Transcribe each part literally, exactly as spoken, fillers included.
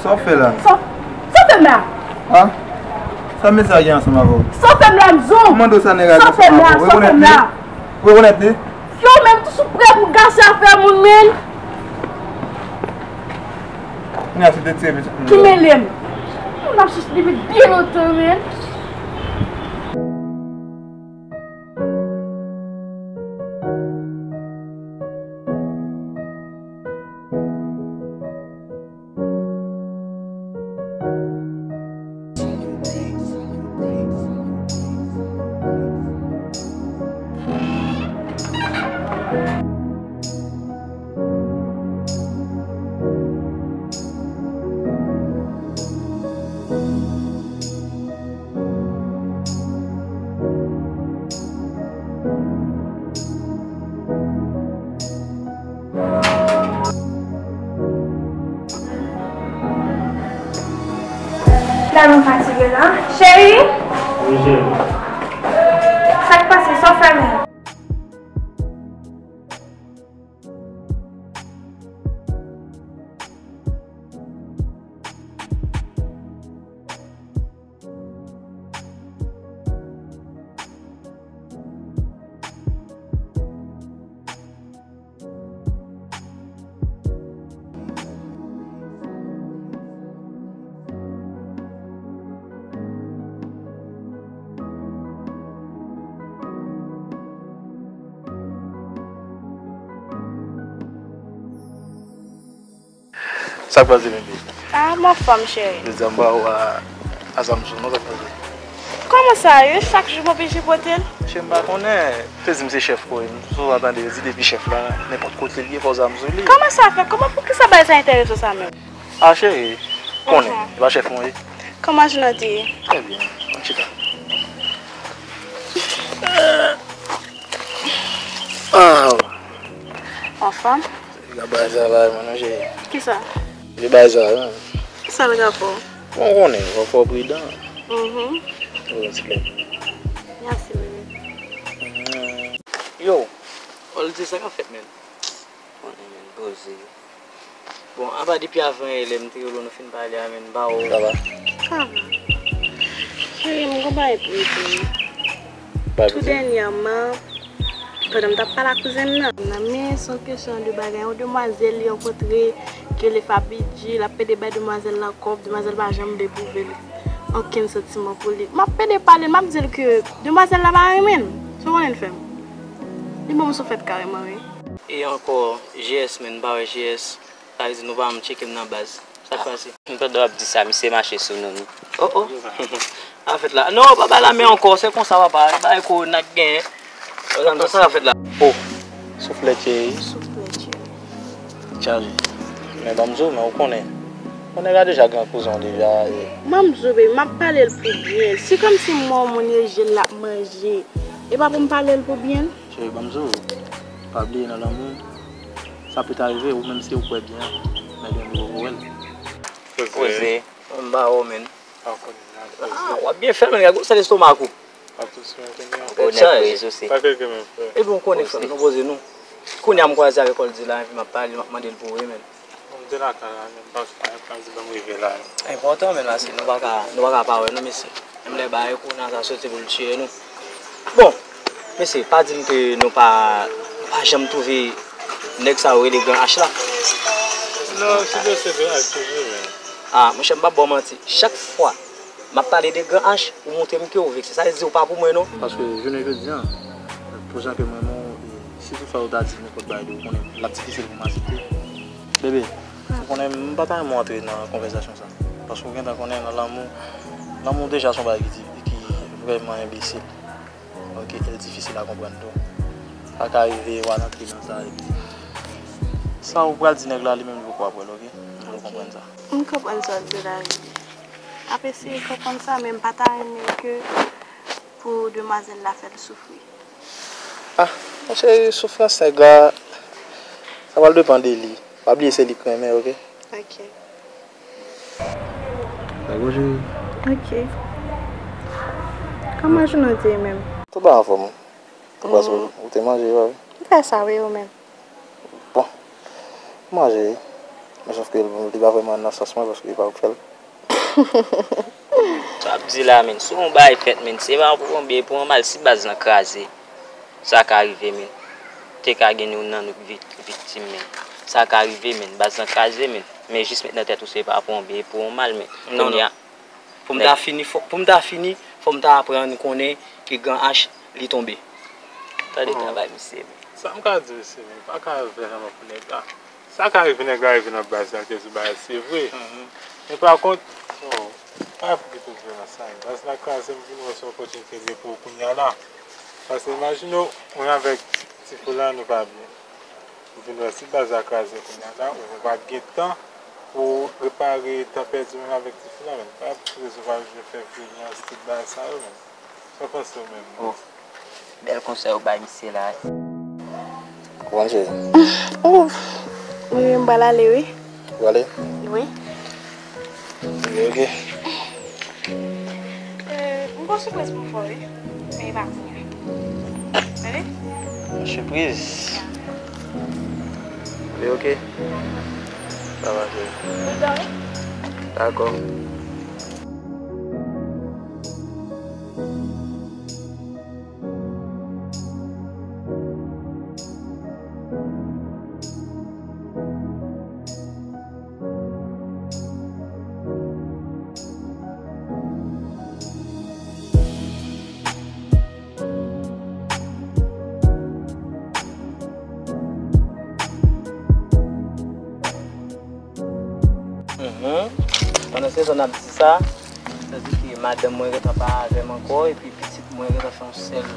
Sa w fè la? Sa, sa w fè m la? A? Sa medsen an gen ansanm avè w? Sa w fè m la, m di w? M mande w sa nèg la gen ansanm avè w. Sa w fè m la? Sa w fè m la? Ou rekonèt li? Ou rekonèt li? Yo, menm tou sou prè pou gase afè moun, menm. Kounya se te tire pitit moun. Ki mele m? Moun ap chèche depi byen lontan, menm. Gade m fatige la. Cheri! Wi, cheri. Sa k pase? Sa w fè menm? Sa k pase, bebe? A, m anfòm, cheri. Jodi a m ba ou a, a Zamzou, non, sa k pase? Kòman sa ye? Chak jou m oblije pote l? Cheri, m pa konnen. Te di m se chèf kò, m sou a tande yo di depi chèf la, nenpòt kote l ye, fò Zamzou li. Kòman sa fè? Kòman, poukisa bagay sa enterese w sa menm? A, cheri, konnen, e pa chèf mwen ye. Kòman jounen w te ye? Trè byen, ann chita. A. Anfòm? Li ka bay sa la, mwen, non, cheri. Kisa? Li bay sa la. Kisa l ka fè w? Bon, ou konnen, fò, fò w pridan. Mhm. Wi, ti lè. Mèsi, bebe. Mhm. Yo, Oldie, sa k ap fèt, menm? Konnen, menm, poze. Bon, apa depi avan yè lè m te rele w, nou fin pale a, menm, m pa wè w. Sa va? Sa va. Cheri, m gon bagay pou w di w. Tou dènyèman, pandan m t ap pale ak kouzen m nan, nan men se yon kesyon de bagay, yon demwazèl li rankontre, ki rele Fabidji, l ap pede bay demwazèl la kòb, demwazèl pa janm vle pwouve l okenn santiman pou li. M ap pede pale l, m ap di l ke demwazèl la pa renmen l. Sa w konnen l fè m? Li ban m sou fèt kareman, wi. E ankò, G S, menm, m pa wè G S. Sa vle di nou pa janm tcheke m nan baz. Sa k pase? M tande w ap di sa, misye mache sou nou, wi. Oh, oh. Sa k fèt la? Non, pa bay la men ankò, se konsa, papa. Bay korona k genyen. Sa k fèt la? Oh, souflèt, cheri. Souflèt, cheri. Chaje. Men ban m di w, men ou konnen. Ou konnen nèg la deja gen kouzen w deja, e. Ban m di w, baby, m ap pale l pou byen. Se kòmsi m wè yon moun e je l l ap manje. E pa pou m pale l pou byen? Cheri, ban m di w, pa bliye nan lanmou, sa pè ta rive, ou menm si ou kwè byen, men gen moun poko wè l. Poze. M ba ou, menn. Pa konnen nan poze. Ah, w ap byen fè l, menn, gade gwosè lestomak ou. Pa tout sou entènè. Ou nèk poze osi. Pa kèlke men frè. Epi w konnen frè m, nou poze nou. Kounye a m kwaze avèk Oldie la, epi m ap pale, m ap mande l pou ou, wi, menn. Bon, m te lakay la, menm pa, pa, pa di ban m rive la. Enpòtan, menn, paske nou pa ka, nou pa ka pa wè, non, mesye. Menm lè bagay korona sa soti pou l tiye nou. Bon, mesye, pa di m ke nou pa, nou pa janm twouve nèg sa yo rele Gran H la. Non, se dosye Gran H toujou, men. Ah, monchè, m p ap ba w manti. Chak fwa m ap pale de Gran H, ou montre m ke w vekse. Sa vle di ou pa pou mwen, non. Paske jounen jodi a, pou jan ke m renmen w, e si toutfwa yo ta di nenpòt bagay de ou, konnen l ap difisil pou m aksepte. Bebe, ou konnen m pa ta renmen w antre nan konvèsasyon sa. Paske w gentan konnen nan lanmou, lanmou deja se yon bagay ki di, ki vrèman enbesil. Ok, e l difisil a konprann tou. Sa ka rive w al antre nan sa, epi sa ou pral di nèg la, li menm li poko ap wè l, ok? Ou konprann sa. M konprann sa w di la, wi. M ap eseye konprann sa, men m pa ta renmen ke pou demwazèl la fè l soufri. Ah, monchè, soufrans nèg la, sa pral depann de li. Pa bliye se li k renmen, ok? Ok. Dakò, cheri? Ok. Kòman jounen w te ye menm? Tout bagay anfòm. Ou pase, ou te manje, wi. M fè sa, wi, ou menm? Bon, manje, wi. Men sòf ke li pa vrèman nan sans mwen, paske e pa ou k fè l. Sa w ap di la, menn? Si yon bagay fèt, menn, se pa pou yon byen, pou yon mal, si baz lan kraze, sa ka rive, menn. Te ka gen youn nan nou k vit-, viktim, menn. Sa ka rive, menn. Baz lan kraze, menn. Men jis met nan tèt ou, se pa pou yon byen, pou yon mal, menn. Non, non. Pou m ta fini, fò, pou m ta fini, fò m ta aprann konnen ke Gran H, li tonbe. Tande travay misye, menn. Sa m ka di misye, menn, pa ka vrèman pou nèg la. Sa ka rive nèg la rive nan baz la, te di bagay se vre. Men pa kont, oh, pa pou ki te vre nan sa. Baz la kraze, m vin wè se opòtinite li pou ou kounye a la. Paske imajine w, mwen avèk ti fi la, nou pa byen. M vin wè si baz la kraze kounye a la, ou pa t gen tan pou repare tan pèdi mwen avèk ti fi la, menn. Pa pou rezon pa vin fè vyolans, tout bagay sa yo, menn. Sa w panse w menm? Oh, bèl konsèy ou bay misye la. Ou konn cheri? Ouf. Wi, wi, m pral ale, wi. Ou prale? Wi. Ok, ok. Euh, m gon sipriz pou m fè w, wi. Men e pa kounye a. Tande? Yon sipriz? Ya. Li ok? Sa va, cheri. Ou dòmi? Dakò. Mhm. Pandan se tan n ap di sa, sa di ke madanm mwen gentan pa avè m ankò, epi pitit mwen gentan fè yon sèl,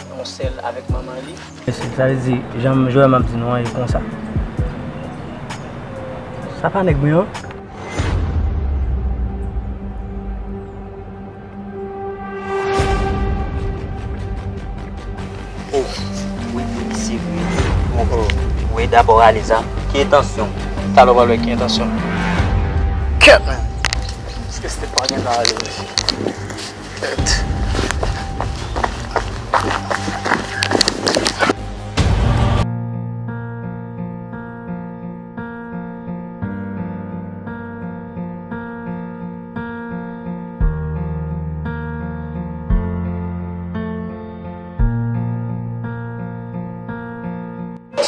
yon sèl avèk manman li. Mesye, sa vle di, jan m, jan m ap di nou an, e konsa. Sa pa nèg mwen an? Oh, wi, wi, se vre. Wi, dabò ale sa. Ki entansyon? Talè w pral wè ki entansyon. Kèt, men. Èske se te pa gen la ale, mesye? Kèt.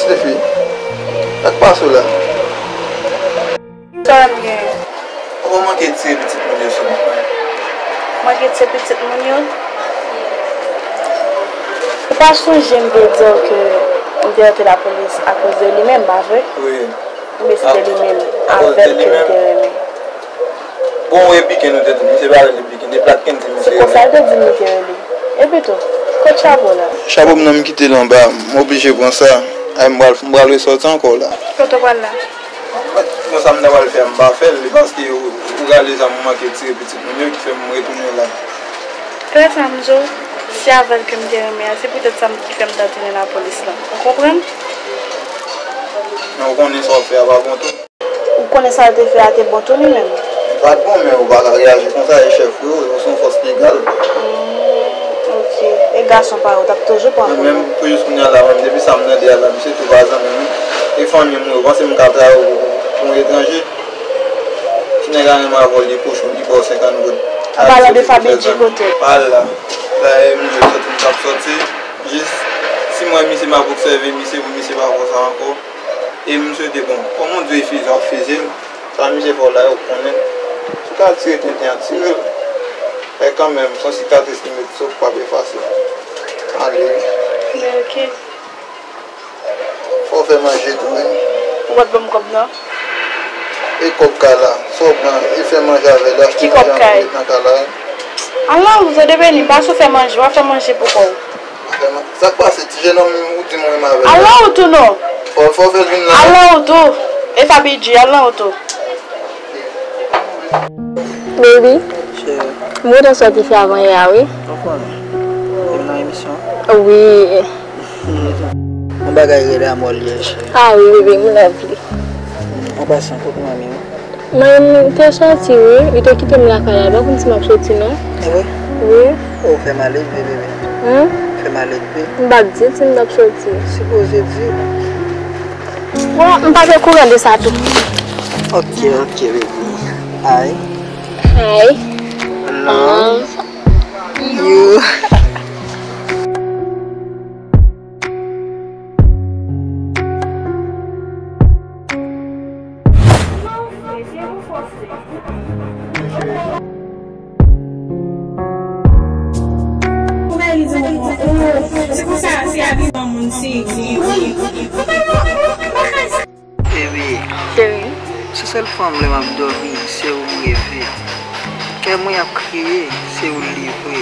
Ti fi, sa k pase w la? Sa w ap gen? Ou pa manke tire pitit moun yo sou mwen? Manke tire pitit moun yo? Ou pa sonje m te di w ke m te rete lapolis akoz de li menm, pa vre? Wi. Ebyen, se te li menm avè l ke m te renmen. Bon, ou repiken nou tèt ou, misye pa rele piken, de plat kenn di misye. Se konsa l te di m li te rele. Epi tou, kot chapo w la? Chapo m nan m kite l anba, m oblije pran sa. Ay, m pral, m pral resòti ankò la. Kote w pral la? Bon, sa m ta pral fè a, m pa fè l, paske ou, ou rale zam ou manke tire pitit moun yo ki fè m retounen la. Tande sa m di w, se avè l ke m te renmen an, se poutèt sa m, ki fè m t al tounen lapolis lan. Ou konprann? Men ou konnen sa w fè a pa bon tou. Ou konnen sa l te fè a te bon tou li menm? Li pa t bon, men ou pa ka reyaji konsa, e chèf ou yo, ou se yon fòs legal. Hmm, ok. E gason parèy ou t ap toujou pran pou nou? Mwen menm, pou jis kounye a la, menm depi sa m tande a la, misye tou pa zanmi m. E fanmi m, ou panse m ka trayi w pou, pou, pou yon etranje? Si nèg la renmen avè w, li kochon, li ba w senkant goud. An palan de Fabidji kote? Pa al la. Dayè, m di w sòti, m t ap sòti. Jis, si m wè misye, m ap obsève misye, pou misye pa fè sa ankò. E m swete, bon, kòm ou di w e feze, w ap feze l. Sa misye fè w la, ou konnen. Si w ka tire tenten an, tire l. Men kanmenm, se yon sikatris li mete sou ou k p ap efase. Ale wi. Men ok. Fò w fè manje tou, wi. Ou pa t ban m kòb nan? E kòb kay la. Sa w pran, e fè manje avè l, achte manje pou met nan kay la, wi. Al nan wout, Zodemeni, pase w fè manje, w a fè manje pou kò w. Sa k pase, ti jenòm ou di m renmen avè l la? Al nan wout ou non. Fò, fò w fè l vin la. Al nan wout ou. E Fabidji, al nan wout ou. Baby, m kontan sa w te fè avanyè a, wi. Ou konnen, m nan emisyon. Wi. Yon bagay rele amò l ye, cheri. Ah wi, baby, m love li. An pasan, kote manmi w? Manmi m te sòti, wi. Li te kite m lakay la. Li pa konn si m ap sòti, non. E vre? Wi. Oh, fè m ale vre, bebe. Hein? Fè m ale vre. M pa t di l si m t ap sòti. Sipoze di. Bon, m pa te okouran de sa tou. Ok, ok, baby. I Hi. Love you. Baby, cheri, se sèl fwa m lè m ap dòmi, se ou m reve. Kè mwen ap kriye, se ou l livre.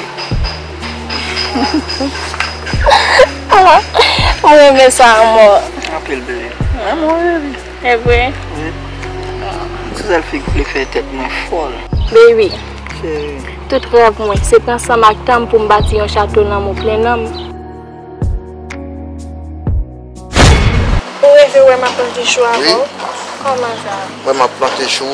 Ah, mwen renmen sa anmò. Anpil, baby. Mwen, mwen, baby. E vre? Wi. Se sèl fi k vle fè tèt mwen fòl. Baby, cheri, tout rèv mwen, se te ansanm ak tan m pou m bati yon chato lanmou plen nanm. Ou reve wè m ap plante chou avè w? Wi. Kòman sa? Wè m ap plante chou,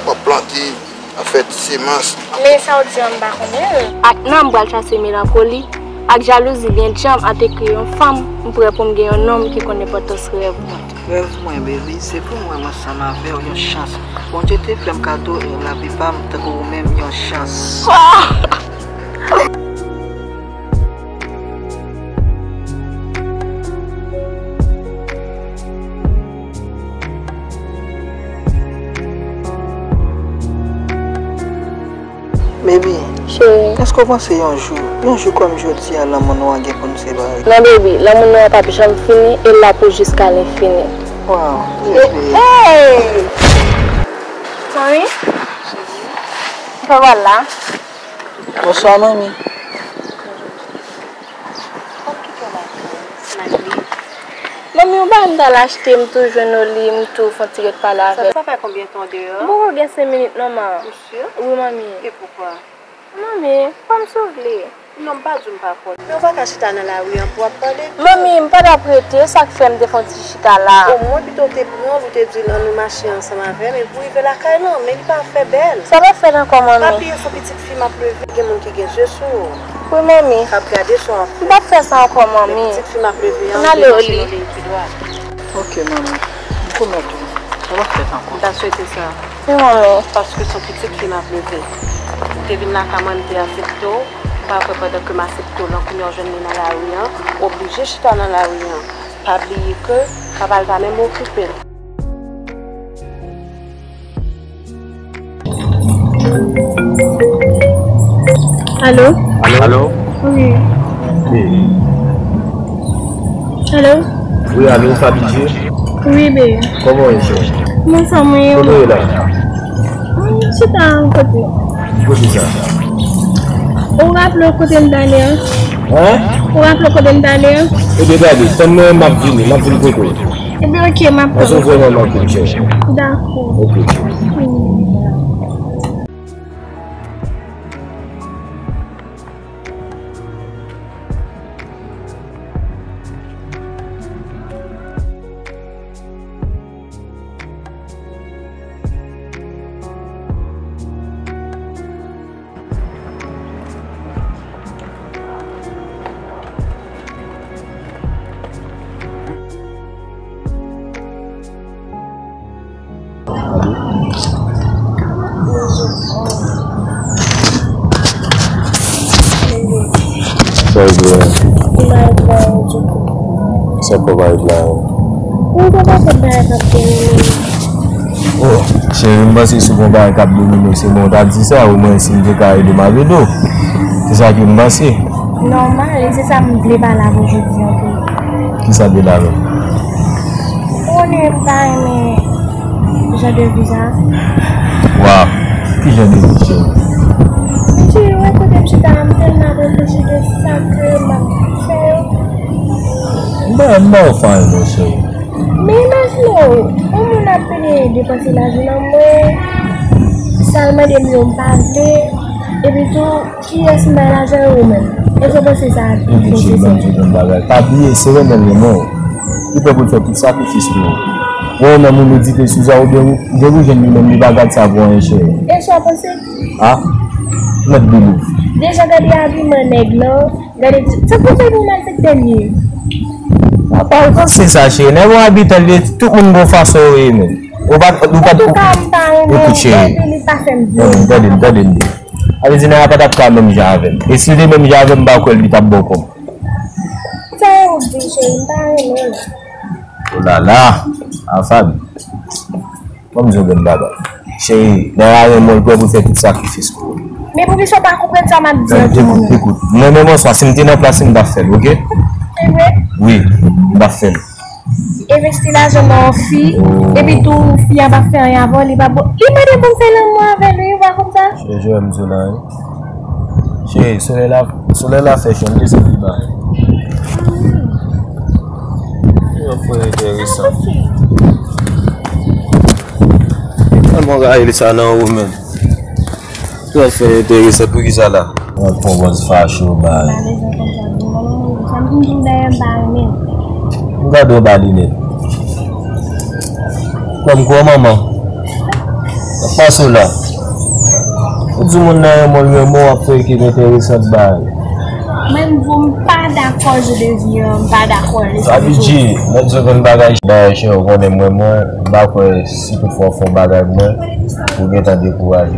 w ap plante, w ap fè ti semans. Men sa w di an, m pa konnen l. Ak nan m pral chase melankoli ak jalouzi byen djanm ant ekri yon fanm, m prè pou m gen yon nonm ki konn enpòtans rèv mwen. Rèv mwen, baby, se pou m wè m ansanm avè w yon chans. Bondye te fè m kado yon lavi pa m tankou ou menm yon chans. Baby, cheri, èske w panse yon jou, yon jou kòm jodi a, lanmou nou an gen pou n separe? Non, baby, lanmou nou an p ap janm fini, e l la pou jiska lenfini. Wow, baby. Hey! Manmi? Sa va la? Bonswa, manmi. Manmi, yon bagay m t al achte, m tou jwenn ou li, m tou fè yon ti ret pale avè l. Sa fè konbyen tan w deyò? M poko gen senk minit non, ma. Ou si? Wi, manmi. E poukwa? Manmi, fè m si w vle. Non, m pa di w m pa kwè w. Men w pa ka chita nan lari an pou w ap pale. Manmi, m pa t ap rete, sa k fè m te fè yon ti chita la. Omwen pito w te pran l, ou te di l ann nou mache ansanm avè m, epi w rive lakay lan, men li pa fè bèl. Sa m ap fè l ankò, manmi? Pa bliye se yon pitit fi m ap leve, gen moun ki gen zye sou ou. Wi, manmi. K ap gade sa w ap fè. M p ap fè sa ankò, manmi. Men pitit fi m ap leve an, m ale, ou li. Ok, manmi. M pwomèt ou, sa p ap fèt ankò. M ta swete sa. Wi, manmi. Paske se yon pitit fi m ap leve. Ou te vin lakay mwen, m te aksepte w. M pa kwè pandan ke m aksepte w lan, kounye a w jwenn li nan lari an. Ou oblije chita nan lari an. Pa bliye ke travay pa menm okipe l. Alo? Alo? Wi. Wi. Alo? Wi, alo, sa Bidjè? Wi, be. Kòman w ye, chè? Mwen anfòm, wi. Kote w ye la? Mwen chita yon kote. Ki kote sa? Ou raple w kote n t ale an? Hen? Ou raple w kote n t ale an? Ebyen, gade, tann mwen, m ap vini, m ap vin kote w. Ebyen, oke, m ap tann. Paske w vrèman manke m, chè. Dakò. Oke. Hmm. Sa w di a? Sa kòb a la? Ou pa konn bagay k ap fè m. Oh, cheri, m panse si w gon bagay k ap domine w, se mwen w ta di sa, omwen si m te ka ede m ap ede w. Se sa ke m panse. Nòmal, e se sa m vle pale avè w jodi an tou. Kisa de la menm? Ou konnen m pa renmen jan de vi sa. Waw, ki jan de vi, cheri? Mesye, wè kote m chita a, m tèlman reflechi de sa ke m ap fè yo. M ba, m ba w fay non, cheri. Men imajine w, yon moun ap pede depanse lajan nan mwen, sa l mande m yo m pa vle, epi tou, kiyès m bay lajan yo menm? Èske w panse sa bon? Epi cheri, ban m di w yon bagay. Pa bliye, se renmen l renmen w. Li prè pou l fè tout sakrifis pou ou. Wè w menm ou medite sou sa, oubyen ou, depi w jwenn li menm, li pa gad sa pou anyen, cheri. E sa w panse? Ah, mèt Bilou. Deja gade abiman nèg lan. Gade, sa pou fè nou malfektè l ye. Apa w panse sa, cheri? Nèg yon abitan l ye, tout moun gon fason yo ye menm. Ou pa, ou pa. Antouka, m pa renmen l, epi li pa fè m byen. Tande m, tande m, tande m byen. Sa vle di Naya pa t ap ka menm jan avè m. E si l te menm jan avè m, m pa kwè li t ap bon kòb. Sa yo di, cheri, m pa renmen l. Oh la la, a Faby. Ban m di w yon bagay. Cheri, Naya renmen w, l prè pou l fè tout sakrifis pou ou. Men poukisa w pa konprann sa m ap di an tou? Ekout, ekout. Mwen menm an swa, si m te nan plas li, m t ap fè l, oke? Se vre? Wi, m t ap fè l. Envesti lajan nan yon fi, epi tou fi a p ap fè anyen avè w, li p ap bon. Li mande pou m fè lanmou avè l, wi, ou pa konn sa? Cheri, jwe m di w la, wi. Cheri, solèy la, solèy la fè cho, m desann pi ba. Yon fè enteresan. Kòman w ka rele sa nan ou menm? Sa fè enteresan, poukisa la? Mwen pran bòz fache w bay. Pa bezwen konn sa di mwen non, sa m di w dayè m pa renmen. M gade w ba linèt. Kòm kwa manman. Sa k pase w la? Ou di moun nan renmen w, renmen w, w ap fè ekip enteresan bay. Mwen m di w m pa dakò je te di an, m pa dakò. Sa vle di, mwen di w konn bagay. Dayè chè, ou konnen mwen, mwen, m pa kwè si tout fwa w fè yon bagay mwen, ou gentan dekouraje.